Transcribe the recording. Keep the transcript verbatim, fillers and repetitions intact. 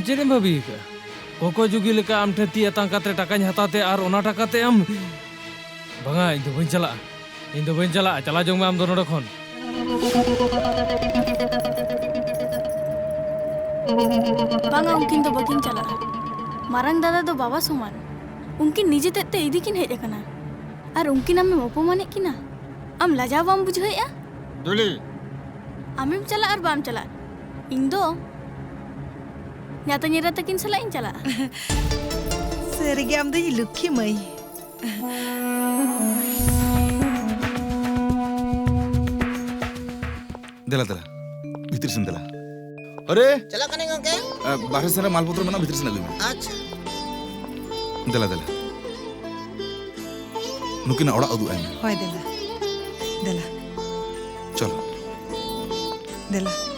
ᱪᱮᱫ ᱮᱢ ᱵᱷᱟᱹᱵᱤ ᱟᱠᱟᱫᱼᱟ? ᱠᱚᱠᱚᱭ ᱡᱩᱜᱤ ᱞᱮᱠᱟ ᱟᱢ ᱴᱷᱮᱱ ᱛᱤ ᱟᱛᱟᱝ ᱠᱟᱛᱮ ᱴᱟᱠᱟᱧ ᱦᱟᱛᱟᱣ ᱛᱮ ᱟᱨ ᱚᱱᱟ ᱴᱟᱠᱟ ᱛᱮ ᱟᱢ? ᱵᱟᱝᱟ, ᱤᱧ ᱫᱚ ᱵᱟᱹᱧ ᱪᱟᱞᱟᱜᱼᱟ᱾ ᱤᱧ ᱫᱚ ᱵᱟᱹᱧ ᱪᱟᱞᱟᱜᱼᱟ᱾ ᱪᱟᱞᱟᱣ ᱡᱚᱝ ᱢᱮ ᱟᱢ ᱫᱚ ᱱᱚᱰᱮ ᱠᱷᱚᱱ᱾ ᱵᱟᱝᱟ, ᱩᱱᱠᱤᱱ ᱫᱚ ᱵᱟᱹᱠᱤᱱ ᱪᱟᱞᱟᱜᱼᱟ᱾ ᱢᱟᱨᱟᱝ ᱫᱟᱫᱟ ᱫᱚ ᱵᱟᱵᱟ ᱥᱚᱢᱟᱱ᱾ ᱩᱱᱠᱤᱱ ᱱᱤᱡᱮ ᱛᱮᱫ ᱛᱮ ᱤᱫᱤ ᱠᱤᱱ ᱦᱮᱡ ᱟᱠᱟᱱᱟ᱾ ᱟᱨ ᱩᱱᱠᱤᱱ ᱟᱢᱮᱢ ᱚᱯᱚᱢᱟᱱᱮᱫ ᱠᱤᱱᱟ? ᱟᱢ ᱞᱟᱡᱟᱣ ᱵᱟᱢ ᱵᱩᱡᱷᱟᱹᱣᱮᱫᱼᱟ? ᱫᱩᱞᱤ᱾ ᱟᱢᱮᱢ ᱪᱟᱞᱟᱜ ᱟᱨ ᱵᱟᱢ ᱪᱟᱞᱟᱜ, ᱤᱧ ᱫᱚ ᱧᱟᱛᱟᱧ ᱮᱨᱟ ᱛᱟᱹᱠᱤᱱ ᱥᱟᱞᱟᱜ ᱤᱧ ᱪᱟᱞᱟᱜᱼᱟ᱾ ᱥᱟᱹᱨᱤᱜᱮ ᱟᱢ ᱫᱚ ᱤᱧ ᱞᱩᱠᱠᱷᱤ ᱢᱟᱹᱭ᱾ ᱫᱮᱞᱟ, ᱫᱮᱞᱟ, ᱵᱷᱤᱛᱤᱨ ᱥᱮᱱ ᱫᱮᱞᱟ᱾ ᱟᱨᱮ! ᱪᱟᱞᱟᱜ ᱠᱟᱹᱱᱟᱹᱧ ᱜᱚᱝᱠᱮ᱾ ᱟ, ᱵᱟᱨᱦᱮ ᱥᱮᱱ ᱨᱮ ᱢᱟᱞ ᱯᱚᱛᱨᱚ ᱢᱮᱱᱟᱜᱼᱟ, ᱵᱷᱤᱛᱤᱨ ᱥᱮᱱ ᱟᱹᱜᱩᱭ ᱢᱮ᱾ ᱟᱪᱪᱷᱟ᱾ ᱫᱮᱞᱟ, ᱫᱮᱞᱟ᱾ ᱱᱩᱠᱤᱱᱟᱜ ᱚᱲᱟᱜ ᱩᱫᱩᱜ ᱟᱭ ᱢᱮ᱾ ᱦᱳᱭ, ᱫᱮᱞᱟ᱾ ᱫᱮᱞᱟ᱾ ᱪᱚᱞᱚ᱾ ᱫᱮᱞᱟ᱾